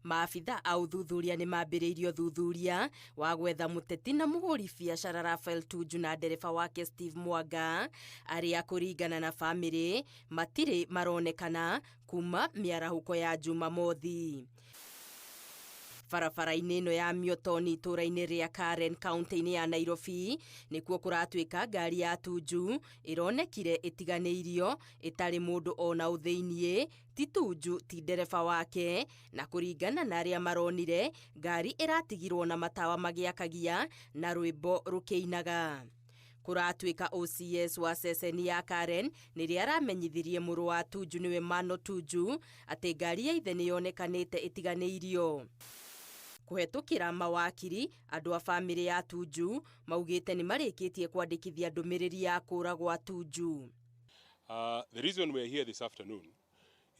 Maabitha a ũthuthuria nĩ mambĩrĩirie ũthuthuria wa gwetha mũteti na mũhũri biacara Raphael Tuju na ndereba wake Steve Mwanga, arĩa kũringana na bamĩrĩ matirĩ maronekana kuma mĩarahũko ya Jumamothi. Barabara-inĩ ĩno ya Miotoni itũũra-inĩ rĩa Karen kaunti-inĩ ya Nairobi nĩkuo kũratuĩka ngari ya Tuju ĩronekire ĩtiganĩirio ĩtarĩ mũndũ ona ũ thĩiniĩ, ti Tuju ti ndereba wake, na kũringana na arĩa maronire ngari ĩratigirwo na matawa magĩakagia na rwĩmbo rũkĩinaga. Kũratuĩka OCS wa ceceni ya Karen nĩrĩa aramenyithirie mũrũ wa Tuju nĩwe Mano Tuju atĩ ngari ya ithe nĩyonekanĩte ĩtiganĩirio. Kũhetũkĩra mawakiri, andũ a bamĩrĩ ya Tuju maugĩte nĩ marĩkĩtie kwandĩkithia ndũmĩrĩri ya kũra gwa Tuju. The reason we're here this afternoon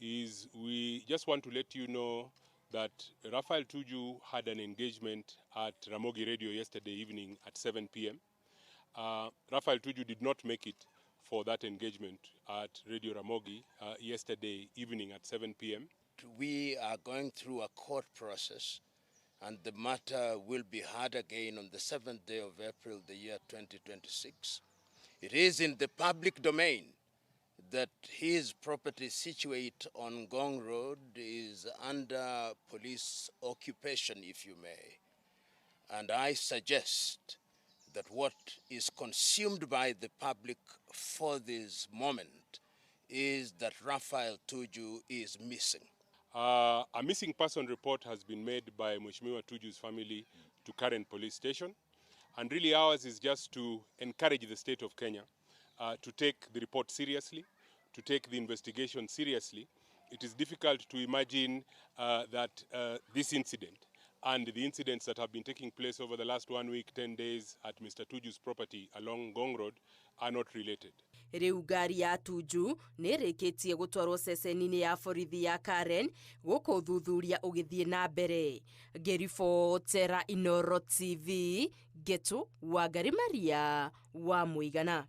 is we just want to let you know that Raphael Tuju had an engagement at Ramogi Radio yesterday evening at 7 p.m. Raphael Tuju did not make it for that engagement at Radio Ramogi yesterday evening at 7 p.m. We are going through a court process, and the matter will be heard again on the 7th day of April, the year 2026. It is in the public domain that his property situate on Ngong Road is under police occupation, if you may. And I suggest that what is consumed by the public for this moment is that Raphael Tuju is missing. A missing person report has been made by Mheshimiwa Tuju's family to Karen Police Station. And really ours is just to encourage the state of Kenya to take the report seriously, to take the investigation seriously. It is difficult to imagine that this incident and the incidents that have been taking place over the last 1 week, 10 days at Mr. Tuju's property along Ngong Road are not related. Rĩu ngari ya Tuju nĩ ĩrĩkĩtie gũtwarwo ceceni-inĩ ya borithi ya Karen gũkũ ũthuthuria ũgĩthiĩ na mbere. Ngĩribotera Inooro TV, Ngetu Wangari Maria wa Mũigana.